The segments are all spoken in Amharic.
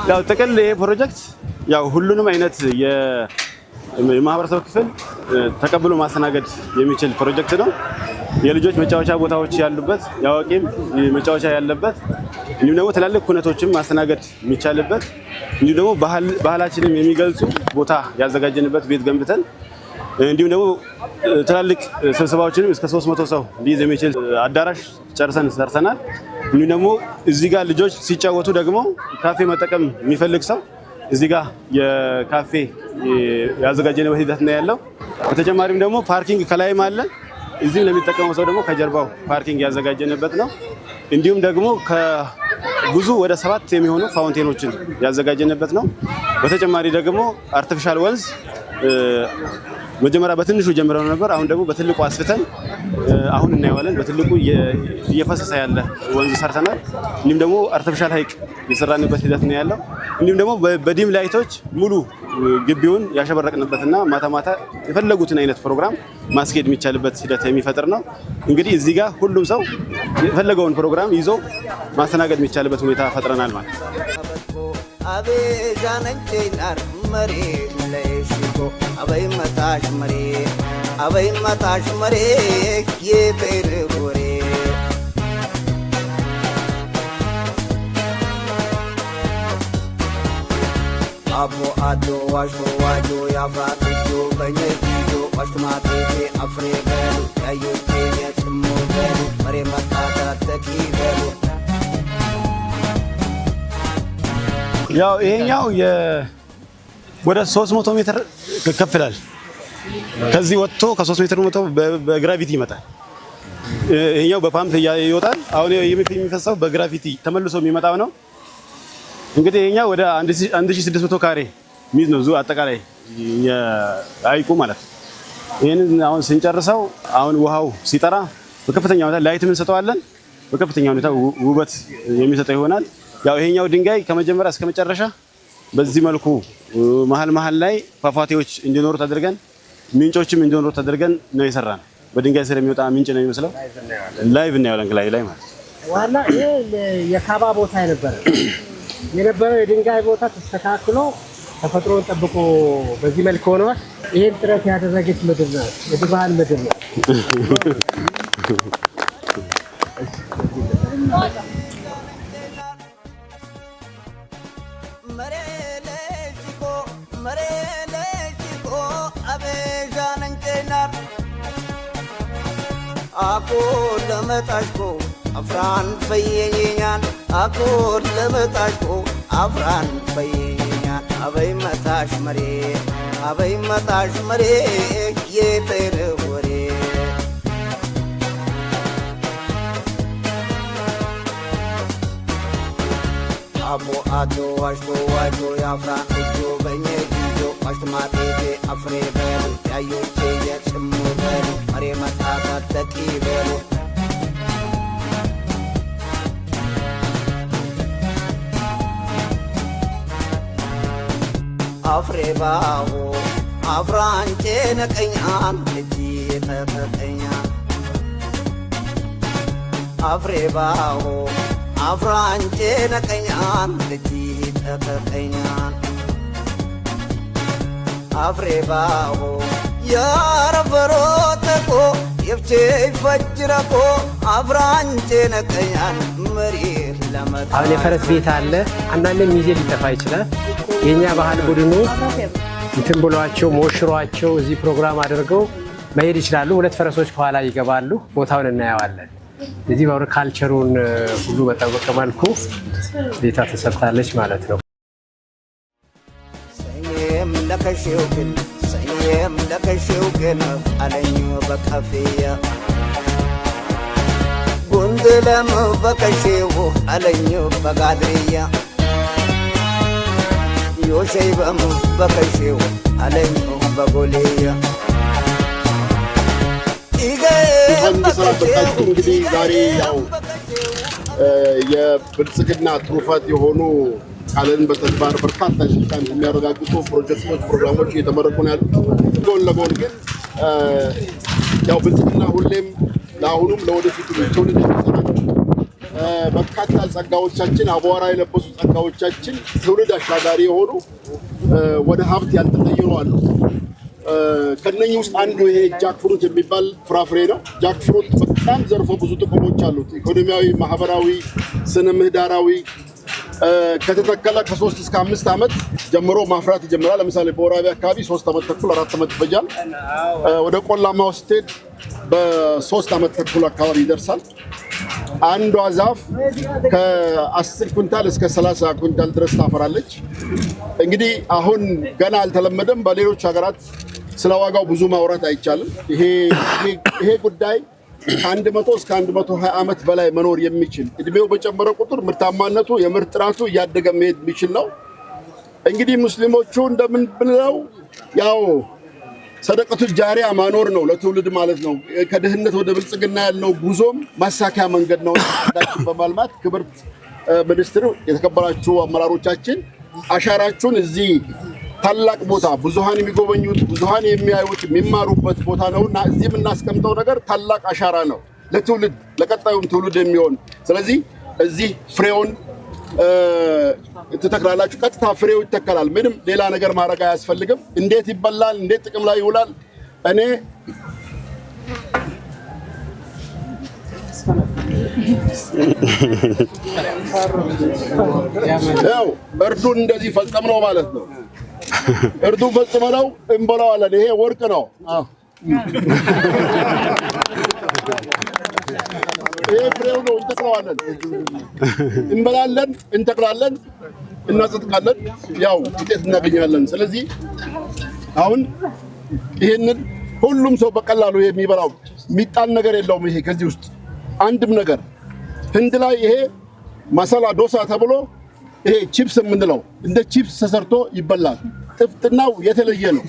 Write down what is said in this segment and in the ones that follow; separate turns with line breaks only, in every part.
ያው ጥቅል ይሄ ፕሮጀክት ያው ሁሉንም አይነት የማህበረሰብ ክፍል ተቀብሎ ማስተናገድ የሚችል ፕሮጀክት ነው። የልጆች መጫወቻ ቦታዎች ያሉበት፣ የአዋቂም መጫወቻ ያለበት፣ እንዲሁም ደግሞ ትላልቅ ኩነቶችን ማስተናገድ የሚቻልበት፣ እንዲሁም ደግሞ ባህላችንም የሚገልጹ ቦታ ያዘጋጀንበት ቤት ገንብተን፣ እንዲሁም ደግሞ ትላልቅ ስብሰባዎችንም እስከ 300 ሰው ሊይዝ የሚችል አዳራሽ ጨርሰን ሰርተናል። እንዲሁም ደግሞ እዚህ ጋር ልጆች ሲጫወቱ ደግሞ ካፌ መጠቀም የሚፈልግ ሰው እዚህ ጋር የካፌ ያዘጋጀንበት ሂደት ነው ያለው። በተጨማሪም ደግሞ parking ከላይም አለ። እዚህም ለሚጠቀመው ሰው ደግሞ ከጀርባው parking ያዘጋጀንበት ነው። እንዲሁም ደግሞ ከብዙ ወደ 7 የሚሆኑ fountain ኦችን ያዘጋጀንበት ነው። በተጨማሪ ደግሞ artificial ወንዝ መጀመሪያ በትንሹ ጀምረው ነበር። አሁን ደግሞ በትልቁ አስፍተን አሁን እናየዋለን። በትልቁ እየፈሰሰ ያለ ወንዝ ሰርተናል። እንዲሁም ደግሞ artificial ሐይቅ የሰራንበት ሂደት ነው ያለው። እንዲሁም ደግሞ በ dim light ኦች ሙሉ ግቢውን ያሸበረቅንበትና ማታ ማታ የፈለጉትን አይነት ፕሮግራም ማስኬድ የሚቻልበት ሂደት የሚፈጥር ነው። እንግዲህ እዚህ ጋር ሁሉም ሰው የፈለገውን ፕሮግራም ይዞ ማስተናገድ የሚቻልበት ሁኔታ ፈጥረናል ማለት ነው።
አቦ አዶ ዋሽቶ ዋጆ ያፍራት እጆ በኘጊጆ ዋሽቱማቴቴ አፍሬ በሉ ያዮቼ የጽሞ በሉ መሬ መጣታ ተቂ በሉ።
ያው ይሄኛው ወደ 300 ሜትር ከፍ ይላል። ከዚህ ወጥቶ ከ3 ሜትር ወጥቶ በ gravity ይመጣል። ይሄኛው በፓምፕ ይወጣል። አሁን የሚፈሰው በ gravity ተመልሶ የሚመጣው ነው። እንግዲህ ይሄኛው ወደ 1600 ካሬ ሚዝ ነው ዙ አጠቃላይ የሐይቁ ማለት ነው። ይሄንን አሁን ስንጨርሰው አሁን ውሃው ሲጠራ በከፍተኛ ሁኔታ light ም እንሰጠዋለን። በከፍተኛ ሁኔታ ውበት የሚሰጠው ይሆናል። ያው ይሄኛው ድንጋይ ከመጀመሪያ እስከ መጨረሻ በዚህ መልኩ መሀል መሀል ላይ ፏፏቴዎች እንዲኖሩት አድርገን፣ ምንጮችም እንዲኖሩት አድርገን ነው የሰራነው። በድንጋይ ስር የሚወጣ ምንጭ ነው የሚመስለው። Live እናየዋለን ላይ ላይ ማለት ነው።
ዋና ይሄ የካባ ቦታ የነበረው የድንጋይ ቦታ ተስተካክሎ ተፈጥሮን ጠብቆ በዚህ መልክ ሆኗል። ይሄን ጥረት ያደረገች ምድር ናት፣ የድባን ምድር ናት።
አኮ ለመጣሽኮ አፍራን ፈየኛል፣ አኮ ለመጣሽኮ አፍራን ፈየኛል፣ አበይ መጣሽ መሬ፣ አበይ መጣሽ መሬ የጤር ወሬ። አቦ አቶ ዋሽቶ ዋጆ ያፍራን እጆ በኘ ጊጆ ዋሽትማጤቴ አፍሬ በሉ ያዮቼ የጽሙ በሉ መሬ መጣታ ተቂ በሉ። አፍሬ ባሆ አፍራንቼ ነቀኛን እጅ ተተቀኛ፣ አፍሬ ባሆ አፍራንቼ ነቀኛን እጅ ተተቀኛን፣ አፍሬ ባሆ ያረፈሮ ተቆ የፍቼ ይፈጅረኮ አፍራንቼ ነቀኛን መሬት ለመጣ።
አሁን የፈረስ ቤት አለ። አንዳንዴ ሚዜ ሊጠፋ ይችላል። የእኛ ባህል ቡድኑ እንትን ብሏቸው ሞሽሯቸው እዚህ ፕሮግራም አድርገው መሄድ ይችላሉ። ሁለት ፈረሶች ከኋላ ይገባሉ። ቦታውን እናየዋለን። እዚህ በአሁኑ culture ኡን ሁሉ በጠበቀ መልኩ ቤታ ተሰርታለች ማለት ነው።
ሰኔም ለከሽው ግን፣ ሰኔም ለከሽው ግን አለኝ በቀፍያ፣ ጉንድለም በከሽው አለኝ በጋድርያ፣ ዮሸይበም በከሽው አለኝ በጎልያ።
እንኳን በሰላም መጣችሁ። እንግዲህ ዛሬ ያው የብልጽግና ትሩፋት የሆኑ ቃልን በተግባር በርካታ ኢትዮጵያን የሚያረጋግጡ ፕሮጀክቶች፣ ፕሮግራሞች እየተመረቁ ነው ያሉት። ጎን ለጎን ግን ያው ብልጽግና ሁሌም ለአሁኑም ለወደፊቱ ትውልድ የሚሰራ ነው። በርካታ ጸጋዎቻችን፣ አቧራ የለበሱ ጸጋዎቻችን ትውልድ አሻጋሪ የሆኑ ወደ ሀብት ያልተቀየሩ አሉ። ከነኚህ ውስጥ አንዱ ይሄ jackfruit የሚባል ፍራፍሬ ነው። Jackfruit በጣም ዘርፈ ብዙ ጥቅሞች አሉት። ኢኮኖሚያዊ፣ ማህበራዊ፣ ስነ ምህዳራዊ። ከተተከለ ከ3 እስከ 5 ዓመት ጀምሮ ማፍራት ይጀምራል። ለምሳሌ በወራቤ አካባቢ 3 ዓመት ተኩል፣ 4 ዓመት ይፈጃል። ወደ ቆላማው ስትሄድ በ3 ዓመት ተኩል አካባቢ ይደርሳል። አንዷ ዛፍ ከ10 ኩንታል እስከ 30 ኩንታል ድረስ ታፈራለች። እንግዲህ አሁን ገና አልተለመደም። በሌሎች ሀገራት ስለ ዋጋው ብዙ ማውራት አይቻልም። ይሄ ጉዳይ ከ100 እስከ 120 ዓመት በላይ መኖር የሚችል፣ እድሜው በጨመረ ቁጥር ምርታማነቱ የምርት ጥራቱ እያደገ መሄድ የሚችል ነው። እንግዲህ ሙስሊሞቹ እንደምንብለው ያው ሰደቀቱ ጃሪያ ማኖር ነው ለትውልድ ማለት ነው። ከድህነት ወደ ብልጽግና ያለው ጉዞም ማሳኪያ መንገድ ነው። ዳችን በማልማት ክብርት ሚኒስትር፣ የተከበራችሁ አመራሮቻችን አሻራችሁን እዚህ ታላቅ ቦታ፣ ብዙሃን የሚጎበኙት፣ ብዙሃን የሚያዩት፣ የሚማሩበት ቦታ ነው እና እዚህ የምናስቀምጠው ነገር ታላቅ አሻራ ነው ለትውልድ፣ ለቀጣዩም ትውልድ የሚሆን። ስለዚህ እዚህ ፍሬውን ትተክላላችሁ። ቀጥታ ፍሬው ይተከላል። ምንም ሌላ ነገር ማድረግ አያስፈልግም። እንዴት ይበላል? እንዴት ጥቅም ላይ ይውላል? እኔ ያው እርዱን እንደዚህ ፈጸምነው ማለት ነው። እርዱን ፈጽመነው እንበላዋለን። ይሄ ወርቅ ነው። ይሄ ፍሬው ነው። እንተክለዋለን፣ እንበላለን፣ እንተክላለን፣ እናጸድቃለን፣ ያው ውጤት እናገኛለን። ስለዚህ አሁን ይሄንን ሁሉም ሰው በቀላሉ የሚበላው፣ የሚጣል ነገር የለውም። ይሄ ከዚህ ውስጥ አንድም ነገር ህንድ ላይ ይሄ ማሳላ ዶሳ ተብሎ ይሄ ቺፕስ የምንለው እንደ ቺፕስ ተሰርቶ ይበላል። ጥፍጥናው የተለየ ነው።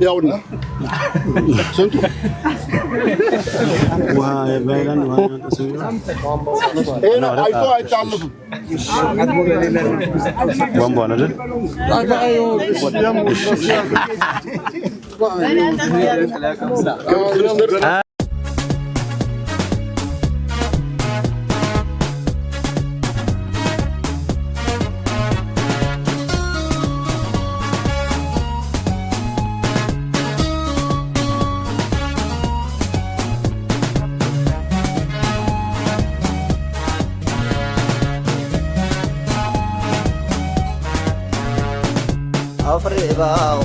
ያውና ስንቱ
ውሃ በሃይላንድ ውሃ
ይሄ አይቶ አይታለፍም።
ቧንቧ ነው አይደል?
ክብርት ሚኒስትር።
አፍሪባዎ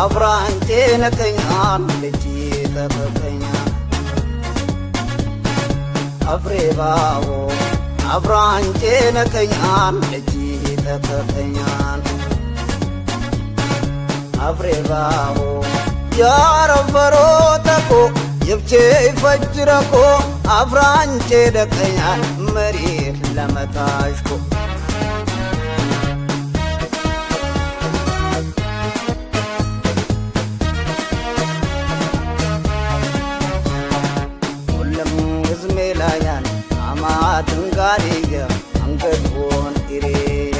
አፍራንቼ ነቀኛን ልጅ ተፈቀኛ አፍሪባዎ አፍራንቼ ነቀኛን ልጅ ተፈቀኛን አፍሪባዎ ያረፈሮ ተኮ የብቼ ይፈጅረኮ አፍራንቼ ደቀኛን መሬት ለመታሽኮ። ሁሉም ህዝሜላያን አማትንጋሪየ አንገድቦን ኢሬየ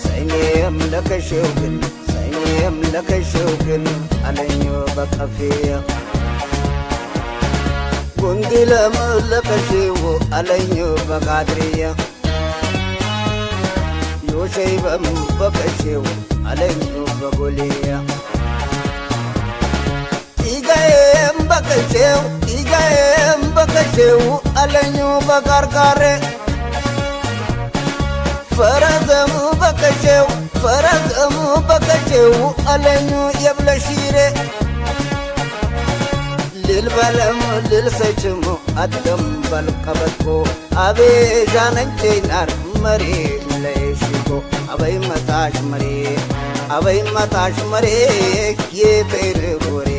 ሰይኔም ለከሸው ግን ሰይኔም ለከሸው ግን አለኝ በቀፌ ጉንዲ ለመለከሽው አለኝ በቃድርየ ዮሸይበም በቀሼው አለኝ በጎልየ ኢጋዬም በቀሼው ኢጋዬም በቀሼው አለኝ በቃርቃሬ ፈረዘሙ በቀሼው ፈረዘሙ በቀሼው አለኝ የብለሺሬ ልልበለም ልልሰችሙ አደም በልቀበቶ አቤዣነንቼናር መሬት ለሽቶ አበይ መታሽ መሬ አበይ መታሽ መሬ የፔር ጎሬ።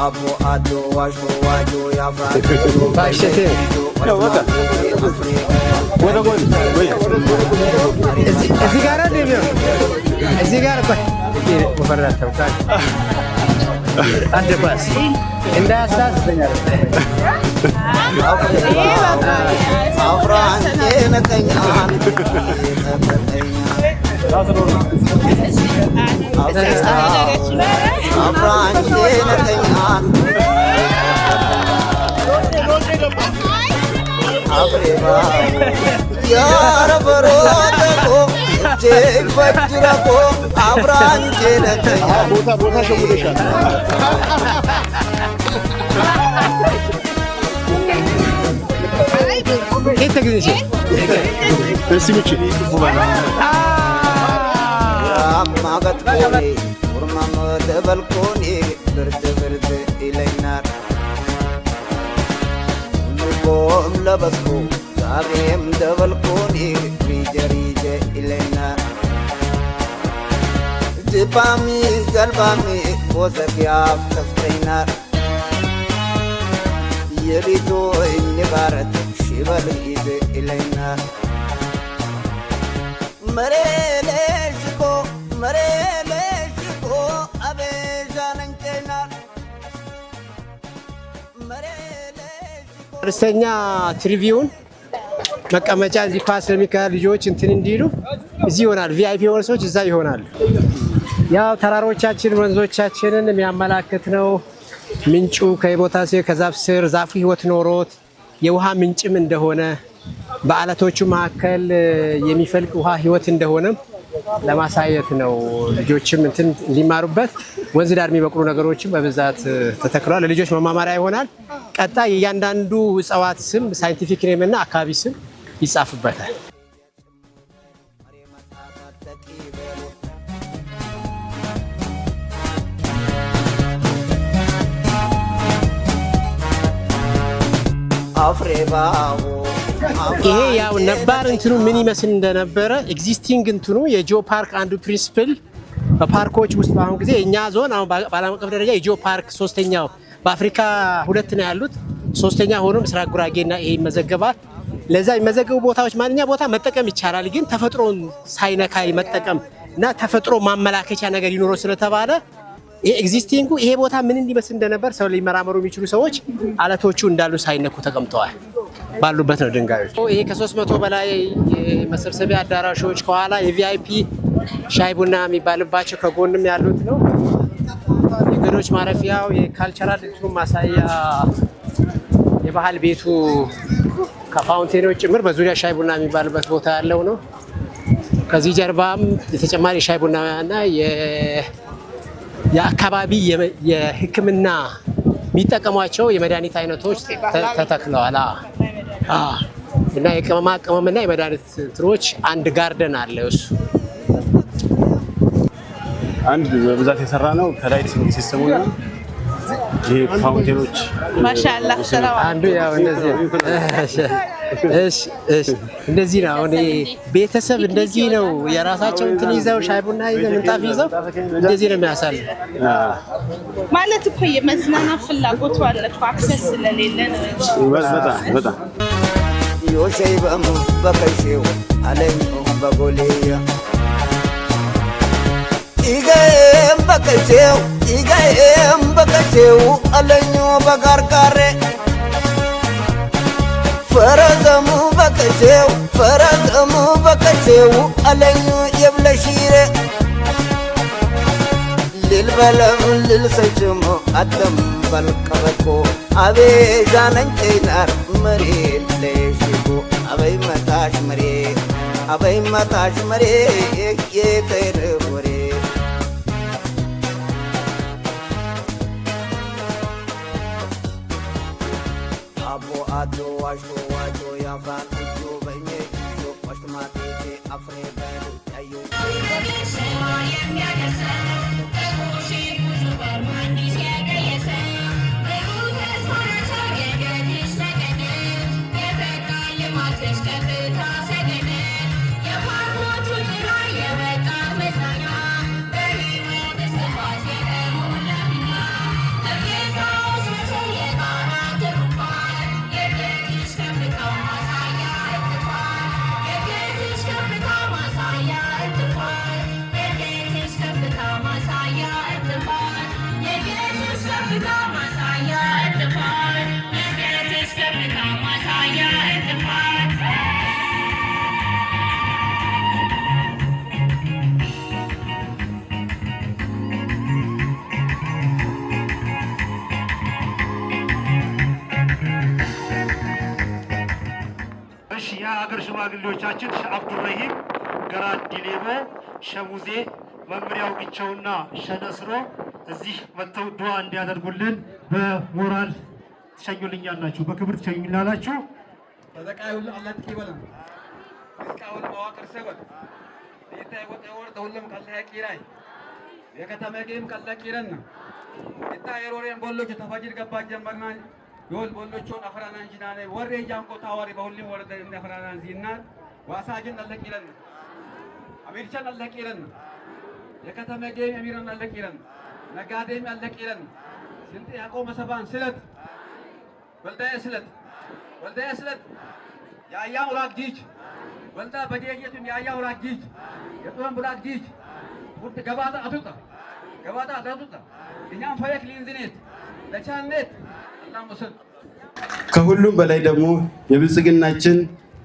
አቦ አዶ ዋሾ ዋጆ ያፍራ
ባሸቴ።
ወደ ጎን ወይ
እዚህ ጋር አይደል የሚሆነው? እዚህ ጋር ቆይ፣ ወፈራ ተውቃል። Underpass እንዳያሳስ
አፍራንቼ ነቀኛን ጠበቀኛ አፍራንቼ ነቀኛን ያረበሮተቆ እጄ ፈጅረቆ አፍራንቼ ነቀኛን
ቦታ ቦታ ሸውደሻል።
ከየት ተገኘሽ?
እሲ ምቺ
አማገጥቆኔ ቁርማም ደበልኮኔ ብርድ ብርድ ይለኛል ልቦም ለበስኮ ዛሬም ደበልኮኔ ሪጀ ሪጀ ይለኛል ጅባሚ ገልባሚ ቦዘጊያፍ ከፍተይናል የቤቶ እኝባረት ሽበል ይዘ ይለኛል መሬሌሽኮ መሬሌሽኮ አቤዣነንጨናል መሬሌሽኮ
አነስተኛ ትሪቪውን መቀመጫ እዚህ ኳስ ለሚከታተሉ ልጆች እንትን እንዲሉ እዚህ ይሆናል። VIP የሆኑ ሰዎች እዛ ይሆናሉ። ያው ተራሮቻችን ወንዞቻችንን የሚያመላክት ነው። ምንጩ ከቦታ ከዛፍ ስር ዛፉ ሕይወት ኖሮት የውሃ ምንጭም እንደሆነ በአለቶቹ መካከል የሚፈልቅ ውሃ ሕይወት እንደሆነ ለማሳየት ነው። ልጆችም እንትን እንዲማሩበት ወንዝ ዳር የሚበቅሉ ነገሮችም በብዛት ተተክለዋል። ለልጆች መማማሪያ ይሆናል። ቀጣይ የእያንዳንዱ እጽዋት ስም scientific name እና አካባቢ ስም ይጻፍበታል።
አፍሬባቦ
ይሄ ያው ነባር እንትኑ ምን ይመስል እንደነበረ existing እንትኑ የ geo ፓርክ አንዱ principle በፓርኮች ውስጥ በአሁኑ ጊዜ የእኛ ዞን አሁን በዓለም አቀፍ ደረጃ የ geo park ሶስተኛው፣ በአፍሪካ ሁለት ነው ያሉት፣ ሶስተኛ ሆኖ ምስራቅ ጉራጌና ይሄ ይመዘገባል። ለዛ የሚመዘገቡ ቦታዎች ማንኛ ቦታ መጠቀም ይቻላል፣ ግን ተፈጥሮን ሳይነካ መጠቀም እና ተፈጥሮ ማመላከቻ ነገር ይኑረው ስለተባለ ይሄ existing ኡ ይሄ ቦታ ምን እንዲመስል እንደነበር ሰው ሊመራመሩ የሚችሉ ሰዎች አለቶቹ እንዳሉ ሳይነኩ ተቀምጠዋል። ባሉበት ነው ድንጋዮች። ይሄ ከ300 በላይ የመሰብሰቢያ አዳራሾች ከኋላ የ VIP ሻይ ቡና የሚባልባቸው ከጎንም ያሉት ነው። የእንግዶች ማረፊያው የ cultural እንትኑ ማሳያ የባህል ቤቱ ከ fountain ኦች ጭምር በዙሪያ ሻይ ቡና የሚባልበት ቦታ ያለው ነው። ከዚህ ጀርባም የተጨማሪ ሻይ ቡና እና የአካባቢ የሕክምና የሚጠቀሟቸው የመድኃኒት አይነቶች ተተክለዋል። አዎ። እና የቅመማ ቅመምና የመድኃኒት እንትኖች አንድ garden አለ እሱ።
አንድ በብዛት የሰራ ነው ከ lighting system ኡ እና ይሄ fountain ኦች።
ማሻአላህ ሰላም።
አንዱ ያው እንደዚህ ነው። እሺ፣ እንደዚህ ነው። አሁን ይሄ ቤተሰብ እንደዚህ ነው የራሳቸው እንትን ይዘው ሻይ ቡና ይዘው ምንጣፍ ይዘው እንደዚህ ነው የሚያሳልፍ።
ማለት እኮ የመዝናናት ፍላጎቱ አለ እኮ access ስለሌለ ነው እንጂ።
በጣም በጣም።
ዮሸይበም በከሼው አለኝ በጎሌያ ኢገኤም በከሼው ኢገኤም በከሼው አለኝ በጋርጋሬ ፈረዘሙ በከሼው ፈረዘሙ በከሼው አለኝ የብለሺሬ ልልበለም ልልሰችሞ አደም በልቀበኮ አቤዣነንጨይናር መሬ ለሽጎ አበይ መጣሽ መሬ አበይ መጣሽ መሬ የከይር ወሬ። አቦ አቶ ዋሽቶ ዋጆ ያፍራን እጆ በኜ እጆ ዋሽትማቴቴ አፍሬ በሉ ያዩ።
Yeah. የሀገር ሽማግሌዎቻችን ሸህ አብዱረሂም፣ ገራድ ዲሌቦ፣ ሸሙዜ፣ መምሪያው ግቸውና ሸነስሮ እዚህ መጥተው ዱዓ እንዲያደርጉልን በሞራል ትሸኙልኛላችሁ፣ በክብር ትሸኙልኛላችሁ።
ተዘቃይ ሁሉ አላህ ትቂበለን እስቃውን መዋቅር ሰበል ይታይ ወጣ ወርደ ሁሉም ቀላ ቂራይ የከተማ ጌም ቀላ ቂረና ይታ የሮሬን ቦሎች ተፈጅር ገባ ጀመርና ዮል ቦሎቾን አፍራና እንጂናኔ ወሬ ጃንቆ ታዋሪ በሁሉም ወረደ አፍራና ዚና ዋሳጅን አለ ቂረና አሚርቻን አለ ቂረና የከተማ ጌም አሚራን አለ ቂረና ነጋዴም አለ ቂረና ስንት ያቆመ ሰባን ስለት ወልዳያ ስለት ወልዳያ ስለት የአያ ውራቅ ጂጅ ወልዳ በዲየቱን የአያ ውራቅ ጂጅ የጡን ብራቅ ጂጅ ውድ ገባታ አቱጣ ገባታ አቱጣ እኛም ፈየክ ሊንዝኔት ለቻኔት አላህ ሙስል
ከሁሉም በላይ ደግሞ የብልጽግናችን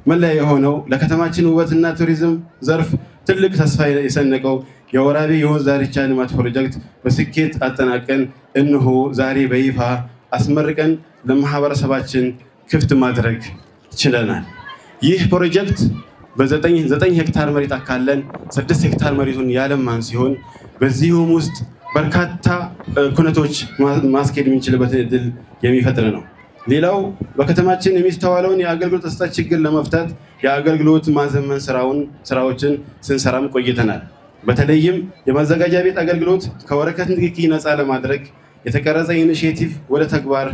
መለያ የሆነው ለከተማችን ውበትና ቱሪዝም ዘርፍ ትልቅ ተስፋ የሰነቀው የወራቤ የወንዝ ዳርቻ ልማት ፕሮጀክት በስኬት አጠናቀን እነሆ ዛሬ በይፋ አስመርቀን ለማህበረሰባችን ክፍት ማድረግ ችለናል። ይህ ፕሮጀክት በ9 ሄክታር መሬት አካለን 6 ሄክታር መሬቱን ያለማን ሲሆን በዚሁም ውስጥ በርካታ ኩነቶች ማስኬድ የምንችልበትን እድል የሚፈጥር ነው። ሌላው በከተማችን የሚስተዋለውን የአገልግሎት አሰጣጥ ችግር ለመፍታት የአገልግሎት ማዘመን ስራዎችን ስንሰራም ቆይተናል። በተለይም የማዘጋጃ ቤት አገልግሎት ከወረቀት ንክኪ ነፃ ለማድረግ የተቀረጸ initiative ወደ ተግባር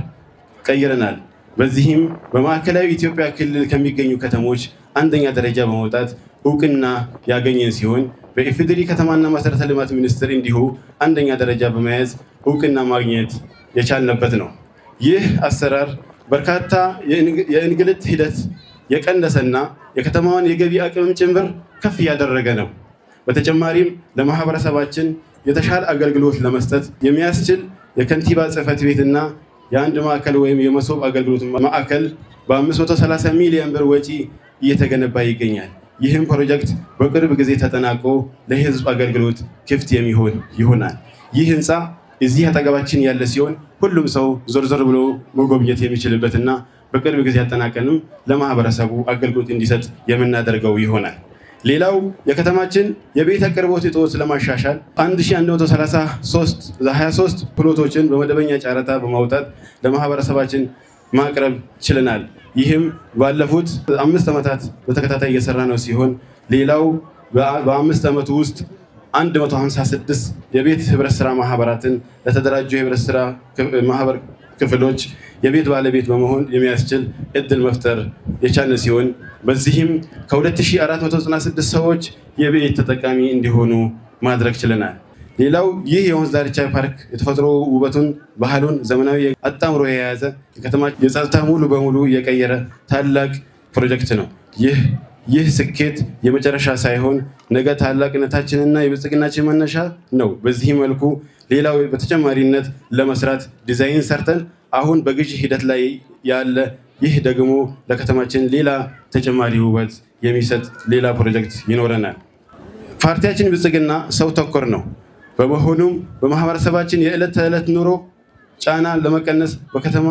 ቀይረናል። በዚህም በማዕከላዊ ኢትዮጵያ ክልል ከሚገኙ ከተሞች አንደኛ ደረጃ በመውጣት እውቅና ያገኘን ሲሆን በኢፌዴሪ ከተማና መሰረተ ልማት ሚኒስቴር እንዲሁ አንደኛ ደረጃ በመያዝ እውቅና ማግኘት የቻልንበት ነው። ይህ አሰራር በርካታ የእንግልት ሂደት የቀነሰና የከተማዋን የገቢ አቅምም ጭምር ከፍ እያደረገ ነው። በተጨማሪም ለማህበረሰባችን የተሻለ አገልግሎት ለመስጠት የሚያስችል የከንቲባ ጽሕፈት ቤትና የአንድ ማዕከል ወይም የመሶብ አገልግሎት ማዕከል በ530 ሚሊዮን ብር ወጪ እየተገነባ ይገኛል። ይህም ፕሮጀክት በቅርብ ጊዜ ተጠናቆ ለህዝብ አገልግሎት ክፍት የሚሆን ይሆናል። ይህ ህንፃ እዚህ አጠገባችን ያለ ሲሆን ሁሉም ሰው ዞር ዞር ብሎ መጎብኘት የሚችልበትና በቅርብ ጊዜ አጠናቀንም ለማህበረሰቡ አገልግሎት እንዲሰጥ የምናደርገው ይሆናል። ሌላው የከተማችን የቤት አቅርቦት እጦት ለማሻሻል 1123 ፕሎቶችን በመደበኛ ጨረታ በማውጣት ለማህበረሰባችን ማቅረብ ችለናል። ይህም ባለፉት 5 ዓመታት በተከታታይ እየሰራ ነው ሲሆን ሌላው በ5 ዓመቱ ውስጥ 156 የቤት ህብረት ስራ ማህበራትን ለተደራጁ የህብረት ስራ ማህበር ክፍሎች የቤት ባለቤት በመሆን የሚያስችል እድል መፍጠር የቻለ ሲሆን በዚህም ከ2496 ሰዎች የቤት ተጠቃሚ እንዲሆኑ ማድረግ ችለናል። ሌላው ይህ የወንዝ ዳርቻ ፓርክ የተፈጥሮ ውበቱን፣ ባህሉን፣ ዘመናዊ አጣምሮ የያዘ የከተማ የጸጥታ ሙሉ በሙሉ የቀየረ ታላቅ ፕሮጀክት ነው። ይህ ስኬት የመጨረሻ ሳይሆን ነገ ታላቅነታችንና የብልጽግናችን መነሻ ነው። በዚህ መልኩ ሌላው በተጨማሪነት ለመስራት ዲዛይን ሰርተን አሁን በግዢ ሂደት ላይ ያለ ይህ ደግሞ ለከተማችን ሌላ ተጨማሪ ውበት የሚሰጥ ሌላ ፕሮጀክት ይኖረናል። ፓርቲያችን ብልጽግና ሰው ተኮር ነው። በመሆኑም በማህበረሰባችን የዕለት ተዕለት ኑሮ ጫና ለመቀነስ በከተማ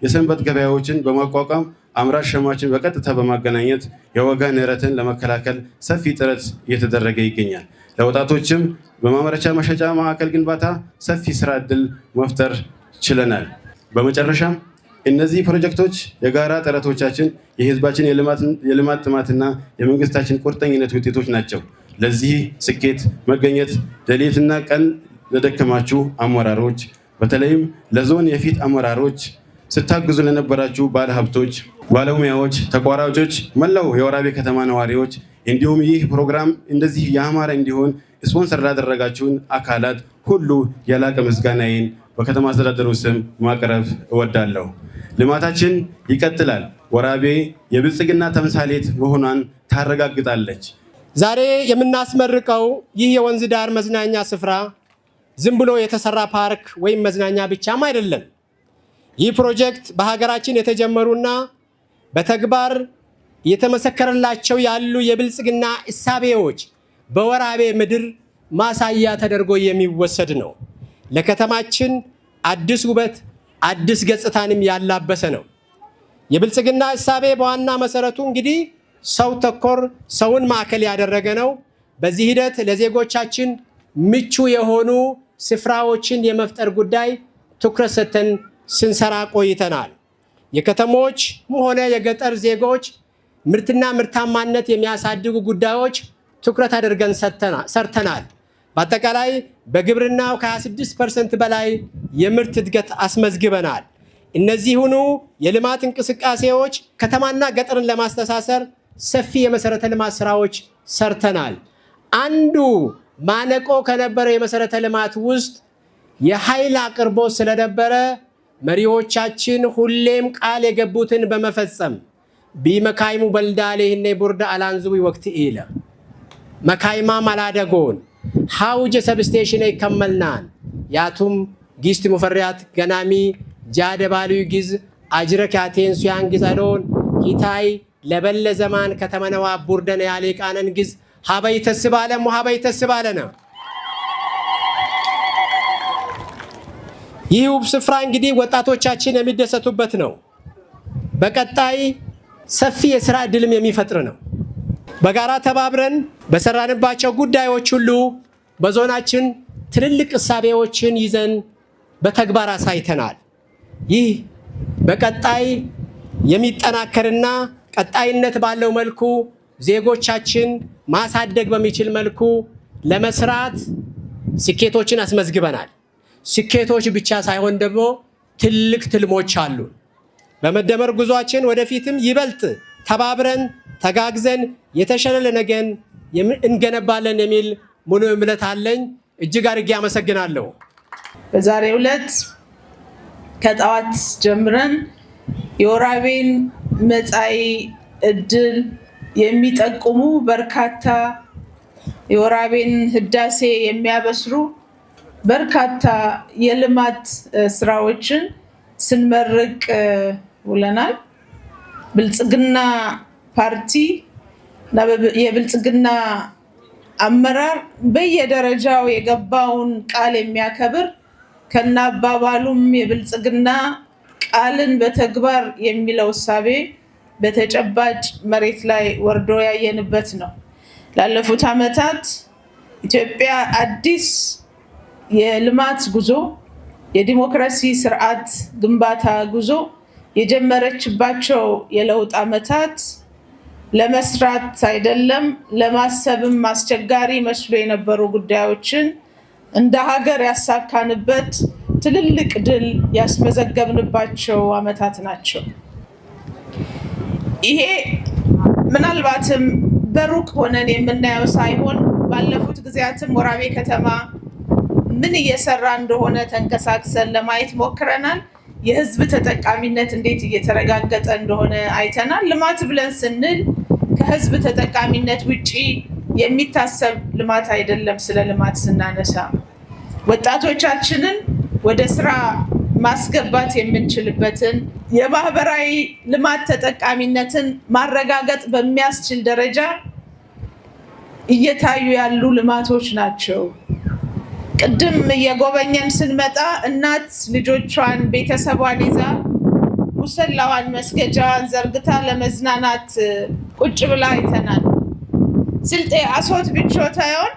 የሰንበት ገበያዎችን በማቋቋም አምራች ሸማችን በቀጥታ በማገናኘት የዋጋ ንረትን ለመከላከል ሰፊ ጥረት እየተደረገ ይገኛል። ለወጣቶችም በማምረቻ መሸጫ ማዕከል ግንባታ ሰፊ ስራ ዕድል መፍጠር ችለናል። በመጨረሻም እነዚህ ፕሮጀክቶች የጋራ ጥረቶቻችን፣ የህዝባችን የልማት ጥማትና የመንግስታችን ቁርጠኝነት ውጤቶች ናቸው። ለዚህ ስኬት መገኘት ሌሊትና ቀን ለደከማችሁ አመራሮች፣ በተለይም ለዞን የፊት አመራሮች፣ ስታግዙ ለነበራችሁ ባለሀብቶች፣ ባለሙያዎች፣ ተቋራጮች፣ መላው የወራቤ ከተማ ነዋሪዎች እንዲሁም ይህ ፕሮግራም እንደዚህ ያማረ እንዲሆን ስፖንሰር ላደረጋችሁን አካላት ሁሉ የላቀ ምስጋናዬን በከተማ አስተዳደሩ ስም ማቅረብ እወዳለሁ። ልማታችን ይቀጥላል። ወራቤ የብልጽግና ተምሳሌት መሆኗን ታረጋግጣለች።
ዛሬ የምናስመርቀው ይህ የወንዝ ዳር መዝናኛ ስፍራ ዝም ብሎ የተሰራ ፓርክ ወይም መዝናኛ ብቻም አይደለም። ይህ ፕሮጀክት በሀገራችን የተጀመሩና በተግባር የተመሰከረላቸው ያሉ የብልጽግና እሳቤዎች በወራቤ ምድር ማሳያ ተደርጎ የሚወሰድ ነው። ለከተማችን አዲስ ውበት፣ አዲስ ገጽታንም ያላበሰ ነው። የብልጽግና እሳቤ በዋና መሰረቱ እንግዲህ ሰው ተኮር፣ ሰውን ማዕከል ያደረገ ነው። በዚህ ሂደት ለዜጎቻችን ምቹ የሆኑ ስፍራዎችን የመፍጠር ጉዳይ ትኩረት ሰጥተን ስንሰራ ቆይተናል። የከተሞች ሆነ የገጠር ዜጎች ምርትና ምርታማነት የሚያሳድጉ ጉዳዮች ትኩረት አድርገን ሰርተናል። በአጠቃላይ በግብርናው ከ26% በላይ የምርት እድገት አስመዝግበናል። እነዚሁኑ የልማት እንቅስቃሴዎች ከተማና ገጠርን ለማስተሳሰር ሰፊ የመሰረተ ልማት ስራዎች ሰርተናል። አንዱ ማነቆ ከነበረው የመሰረተ ልማት ውስጥ የኃይል አቅርቦት ስለነበረ መሪዎቻችን ሁሌም ቃል የገቡትን በመፈጸም ቢመካይሙ በልዳሌህኔ ቡርዳ አላንዙዊ ወቅት ኢለ መካይማ ማላደጎን ሐውጀ ሰብስቴሽን ይከመልናን ያቱም ጊስት ሙፈሪያት ገናሚ ጃደባልዩ ጊዝ አጅረክ ያቴን ሱያን ጊዝ አሎን ሂታይ ለበለ ዘማን ከተመነዋ ቡርደነ ያሌቃነን ጊዝ ሀበይ ተስባለ ሀበይ ተስባለነ። ይህ ውብ ስፍራ እንግዲህ ወጣቶቻችን የሚደሰቱበት ነው። በቀጣይ ሰፊ የስራ እድልም የሚፈጥር ነው። በጋራ ተባብረን በሰራንባቸው ጉዳዮች ሁሉ በዞናችን ትልልቅ እሳቤዎችን ይዘን በተግባር አሳይተናል። ይህ በቀጣይ የሚጠናከርና ቀጣይነት ባለው መልኩ ዜጎቻችን ማሳደግ በሚችል መልኩ ለመስራት ስኬቶችን አስመዝግበናል። ስኬቶች ብቻ ሳይሆን ደግሞ ትልቅ ትልሞች አሉ። በመደመር ጉዟችን ወደፊትም ይበልጥ ተባብረን ተጋግዘን የተሻለ ነገን እንገነባለን የሚል ሙሉ እምነት አለኝ። እጅግ አድርጌ አመሰግናለሁ።
በዛሬው ዕለት ከጠዋት ጀምረን የወራቤን መጻኢ እድል የሚጠቁሙ በርካታ፣ የወራቤን ህዳሴ የሚያበስሩ በርካታ የልማት ስራዎችን ስንመርቅ ውለናል። ብልጽግና ፓርቲ እና የብልጽግና አመራር በየደረጃው የገባውን ቃል የሚያከብር፣ ከነ አባባሉም የብልጽግና ቃልን በተግባር የሚለው እሳቤ በተጨባጭ መሬት ላይ ወርዶ ያየንበት ነው። ላለፉት ዓመታት ኢትዮጵያ አዲስ የልማት ጉዞ፣ የዲሞክራሲ ስርዓት ግንባታ ጉዞ የጀመረችባቸው የለውጥ ዓመታት ለመስራት አይደለም ለማሰብም አስቸጋሪ መስሎ የነበሩ ጉዳዮችን እንደ ሀገር ያሳካንበት፣ ትልልቅ ድል ያስመዘገብንባቸው ዓመታት ናቸው። ይሄ ምናልባትም በሩቅ ሆነን የምናየው ሳይሆን ባለፉት ጊዜያትም ወራቤ ከተማ ምን እየሰራ እንደሆነ ተንቀሳቅሰን ለማየት ሞክረናል። የህዝብ ተጠቃሚነት እንዴት እየተረጋገጠ እንደሆነ አይተናል። ልማት ብለን ስንል ከህዝብ ተጠቃሚነት ውጪ የሚታሰብ ልማት አይደለም። ስለ ልማት ስናነሳ ወጣቶቻችንን ወደ ስራ ማስገባት የምንችልበትን፣ የማህበራዊ ልማት ተጠቃሚነትን ማረጋገጥ በሚያስችል ደረጃ እየታዩ ያሉ ልማቶች ናቸው። ቅድም እየጎበኘን ስንመጣ እናት ልጆቿን፣ ቤተሰቧን ይዛ ሙሰላዋን፣ መስገጃዋን ዘርግታ ለመዝናናት ቁጭ ብላ አይተናል። ስልጤ አሶት ብቾታዮን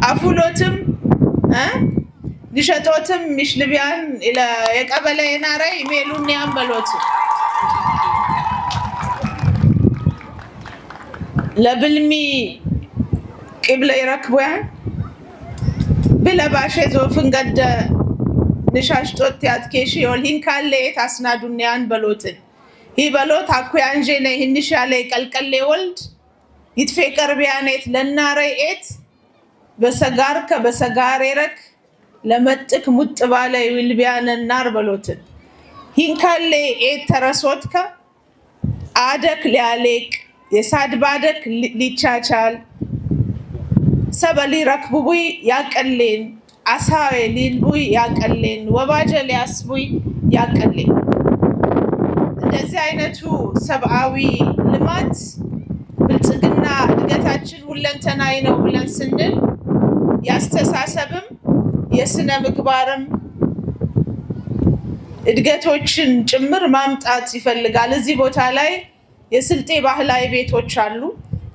አፉሎትም ንሸጦትም ሚሽልቢያን የቀበለ የናረይ ሜሉን ያንበሎት ለብልሚ ቅብለ ይረክቡያን ብለባሼ ዞፍን ገደ ንሻሽጦት ያትኬሽ ዮል ሂንካለ የት አስናዱንያን በሎትን ይህ በሎት አኩያንዤ ነ ይህንሽ ያለ ቀልቀሌ ወልድ ይትፌ ቀርቢያኔት ለናረይ ኤት በሰጋርከ በሰጋሬረክ ለመጥክ ሙጥ ባለ ይልቢያነናር በሎትን ሂንካሌ ኤት ተረሶትከ አደክ ሊያሌቅ የሳድባደክ ሊቻቻል ሰበሊ ረክቡቡይ ያቀሌን አሳዌ ሊልቡይ ያቀሌን ወባጀ ሊያስቡይ ያቀሌን። እንደዚህ አይነቱ ሰብአዊ ልማት፣ ብልጽግና እድገታችን ሁለንተናዊ ነው ብለን ስንል ያስተሳሰብም የስነ ምግባርም እድገቶችን ጭምር ማምጣት ይፈልጋል። እዚህ ቦታ ላይ የስልጤ ባህላዊ ቤቶች አሉ።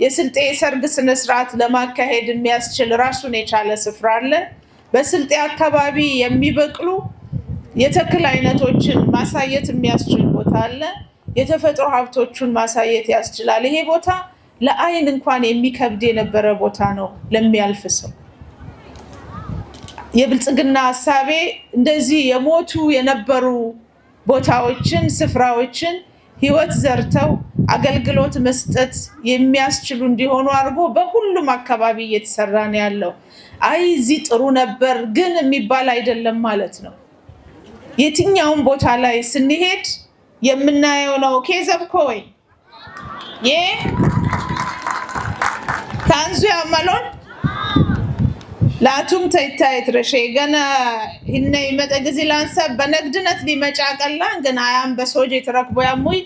የስልጤ የሰርግ ስነስርዓት ለማካሄድ የሚያስችል ራሱን የቻለ ስፍራ አለ። በስልጤ አካባቢ የሚበቅሉ የተክል አይነቶችን ማሳየት የሚያስችል ቦታ አለ። የተፈጥሮ ሀብቶቹን ማሳየት ያስችላል። ይሄ ቦታ ለአይን እንኳን የሚከብድ የነበረ ቦታ ነው ለሚያልፍ ሰው። የብልጽግና ሀሳቤ እንደዚህ የሞቱ የነበሩ ቦታዎችን፣ ስፍራዎችን ህይወት ዘርተው አገልግሎት መስጠት የሚያስችሉ እንዲሆኑ አድርጎ በሁሉም አካባቢ እየተሰራ ነው ያለው። አይ እዚህ ጥሩ ነበር ግን የሚባል አይደለም ማለት ነው። የትኛውም ቦታ ላይ ስንሄድ የምናየው ነው። ኬዘብኮይ ታንዙ ያመሎን ላቱም ተይታየት ረሼ ገና ሂነ ይመጠ ጊዜ ላንሰ በነግድነት ሊመጫ ቀላን ግን አያም በሶጅ የተረክቦ ያሙይ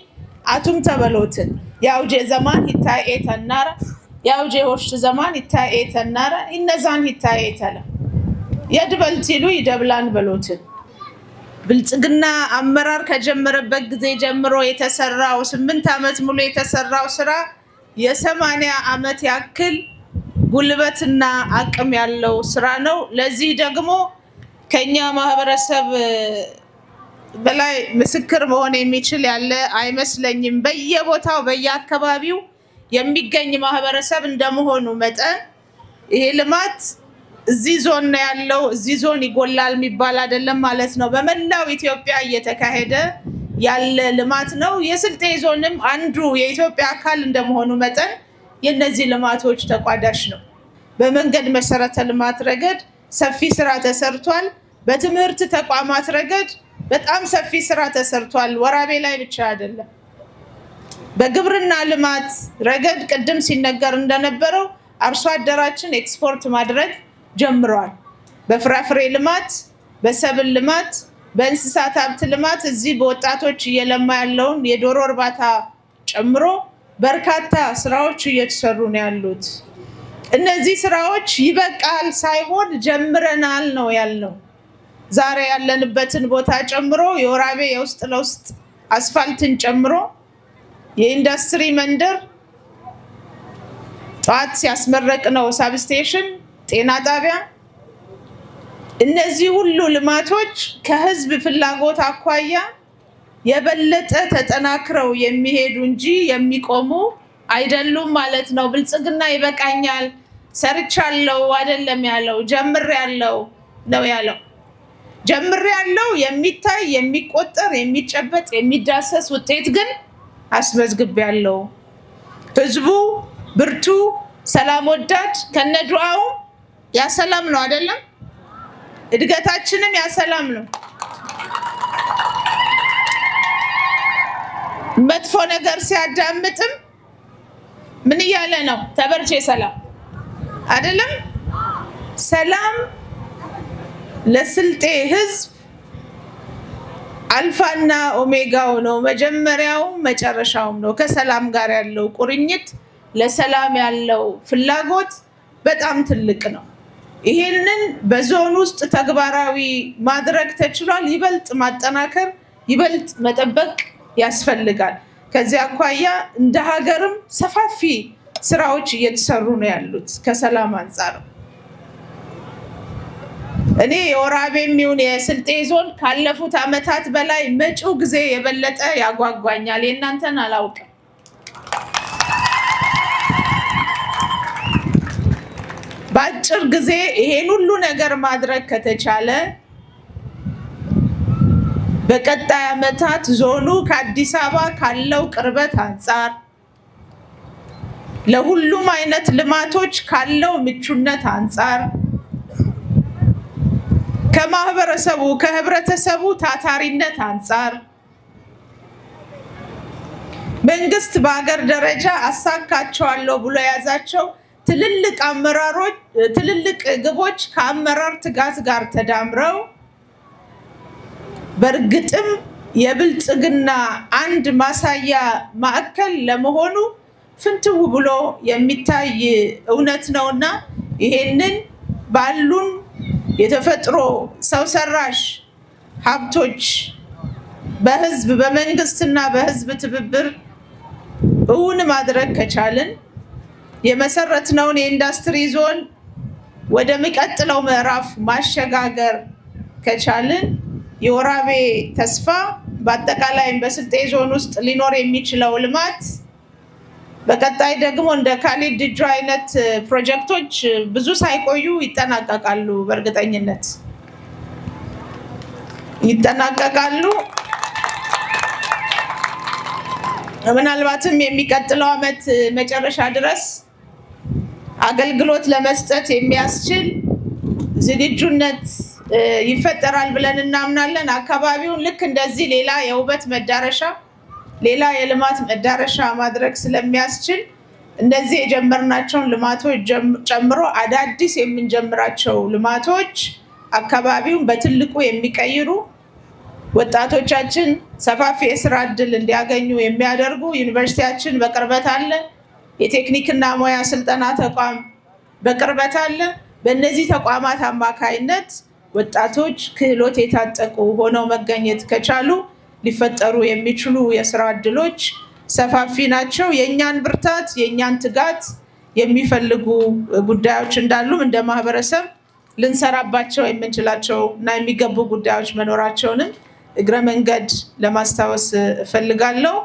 አቱም ተበሎትን ያውጄ ዘማን ሂታኤ ተናረ ያውጄ ሆሽ ዘማን ሂታኤ ተናረ ይነዛን ሂታኤ ተለ የድበልቲሉ ይደብላን በሎትን። ብልጽግና አመራር ከጀመረበት ጊዜ ጀምሮ የተሰራው፣ 8 ዓመት ሙሉ የተሰራው ስራ የ80 ዓመት ያክል ጉልበትና አቅም ያለው ስራ ነው። ለዚህ ደግሞ ከኛ ማህበረሰብ በላይ ምስክር መሆን የሚችል ያለ አይመስለኝም። በየቦታው በየአካባቢው የሚገኝ ማህበረሰብ እንደመሆኑ መጠን ይሄ ልማት እዚህ ዞን ነው ያለው፣ እዚህ ዞን ይጎላል የሚባል አይደለም ማለት ነው። በመላው ኢትዮጵያ እየተካሄደ ያለ ልማት ነው። የስልጤ ዞንም አንዱ የኢትዮጵያ አካል እንደመሆኑ መጠን የእነዚህ ልማቶች ተቋዳሽ ነው። በመንገድ መሰረተ ልማት ረገድ ሰፊ ስራ ተሰርቷል። በትምህርት ተቋማት ረገድ በጣም ሰፊ ስራ ተሰርቷል። ወራቤ ላይ ብቻ አይደለም። በግብርና ልማት ረገድ ቅድም ሲነገር እንደነበረው አርሶ አደራችን ኤክስፖርት ማድረግ ጀምሯል። በፍራፍሬ ልማት፣ በሰብል ልማት፣ በእንስሳት ሀብት ልማት እዚህ በወጣቶች እየለማ ያለውን የዶሮ እርባታ ጨምሮ በርካታ ስራዎች እየተሰሩ ነው ያሉት። እነዚህ ስራዎች ይበቃል ሳይሆን ጀምረናል ነው ያልነው። ዛሬ ያለንበትን ቦታ ጨምሮ፣ የወራቤ የውስጥ ለውስጥ አስፋልትን ጨምሮ፣ የኢንዱስትሪ መንደር ጠዋት ሲያስመረቅ ነው፣ substation፣ ጤና ጣቢያ፣ እነዚህ ሁሉ ልማቶች ከህዝብ ፍላጎት አኳያ የበለጠ ተጠናክረው የሚሄዱ እንጂ የሚቆሙ አይደሉም ማለት ነው። ብልጽግና ይበቃኛል ሰርቻለሁ አይደለም ያለው፣ ጀምሬያለሁ ነው ያለው። ጀምሬያለሁ፣ የሚታይ፣ የሚቆጠር፣ የሚጨበጥ፣ የሚዳሰስ ውጤት ግን አስመዝግቤያለሁ። ህዝቡ ብርቱ፣ ሰላም ወዳድ፣ ከነዱዓውም ያ ሰላም ነው አይደለም? እድገታችንም ያ ሰላም ነው። መጥፎ ነገር ሲያዳምጥም ምን እያለ ነው? ተበርቼ ሰላም አይደለም? ሰላም ለስልጤ ህዝብ አልፋና ኦሜጋው ነው። መጀመሪያውም መጨረሻውም ነው። ከሰላም ጋር ያለው ቁርኝት፣ ለሰላም ያለው ፍላጎት በጣም ትልቅ ነው። ይሄንን በዞን ውስጥ ተግባራዊ ማድረግ ተችሏል። ይበልጥ ማጠናከር፣ ይበልጥ መጠበቅ ያስፈልጋል። ከዚህ አኳያ እንደ ሀገርም ሰፋፊ ስራዎች እየተሰሩ ነው ያሉት ከሰላም አንጻር። እኔ የወራቤም ይሁን የስልጤ ዞን ካለፉት ዓመታት በላይ መጪው ጊዜ የበለጠ ያጓጓኛል። የእናንተን አላውቅም። በአጭር ጊዜ ይሄን ሁሉ ነገር ማድረግ ከተቻለ በቀጣይ ዓመታት ዞኑ ከአዲስ አበባ ካለው ቅርበት አንጻር፣ ለሁሉም አይነት ልማቶች ካለው ምቹነት አንጻር፣ ከማህበረሰቡ ከህብረተሰቡ ታታሪነት አንጻር፣ መንግስት በሀገር ደረጃ አሳካቸዋለሁ ብሎ የያዛቸው ትልልቅ አመራሮች ትልልቅ ግቦች ከአመራር ትጋት ጋር ተዳምረው በእርግጥም የብልጽግና አንድ ማሳያ ማዕከል ለመሆኑ ፍንትው ብሎ የሚታይ እውነት ነውና ይሄንን ባሉን የተፈጥሮ ሰው ሰራሽ ሀብቶች በህዝብ በመንግስትና በህዝብ ትብብር እውን ማድረግ ከቻልን፣ የመሰረትነውን የኢንዱስትሪ ዞን ወደሚቀጥለው ምዕራፍ ማሸጋገር ከቻልን፣ የወራቤ ተስፋ፣ በአጠቃላይም በስልጤ ዞን ውስጥ ሊኖር የሚችለው ልማት፣ በቀጣይ ደግሞ እንደ ካሊድ ድጆ አይነት ፕሮጀክቶች ብዙ ሳይቆዩ ይጠናቀቃሉ፣ በእርግጠኝነት ይጠናቀቃሉ። ምናልባትም የሚቀጥለው ዓመት መጨረሻ ድረስ አገልግሎት ለመስጠት የሚያስችል ዝግጁነት ይፈጠራል ብለን እናምናለን። አካባቢውን ልክ እንደዚህ ሌላ የውበት መዳረሻ፣ ሌላ የልማት መዳረሻ ማድረግ ስለሚያስችል፣ እነዚህ የጀመርናቸውን ልማቶች ጨምሮ አዳዲስ የምንጀምራቸው ልማቶች አካባቢውን በትልቁ የሚቀይሩ፣ ወጣቶቻችን ሰፋፊ የስራ እድል እንዲያገኙ የሚያደርጉ፣ ዩኒቨርሲቲያችን በቅርበት አለ። የቴክኒክና ሙያ ስልጠና ተቋም በቅርበት አለ። በእነዚህ ተቋማት አማካይነት ወጣቶች ክህሎት የታጠቁ ሆነው መገኘት ከቻሉ ሊፈጠሩ የሚችሉ የስራ እድሎች ሰፋፊ ናቸው። የእኛን ብርታት፣ የእኛን ትጋት የሚፈልጉ ጉዳዮች እንዳሉም እንደ ማህበረሰብ ልንሰራባቸው የምንችላቸው እና የሚገቡ ጉዳዮች መኖራቸውንም እግረ መንገድ ለማስታወስ እፈልጋለሁ።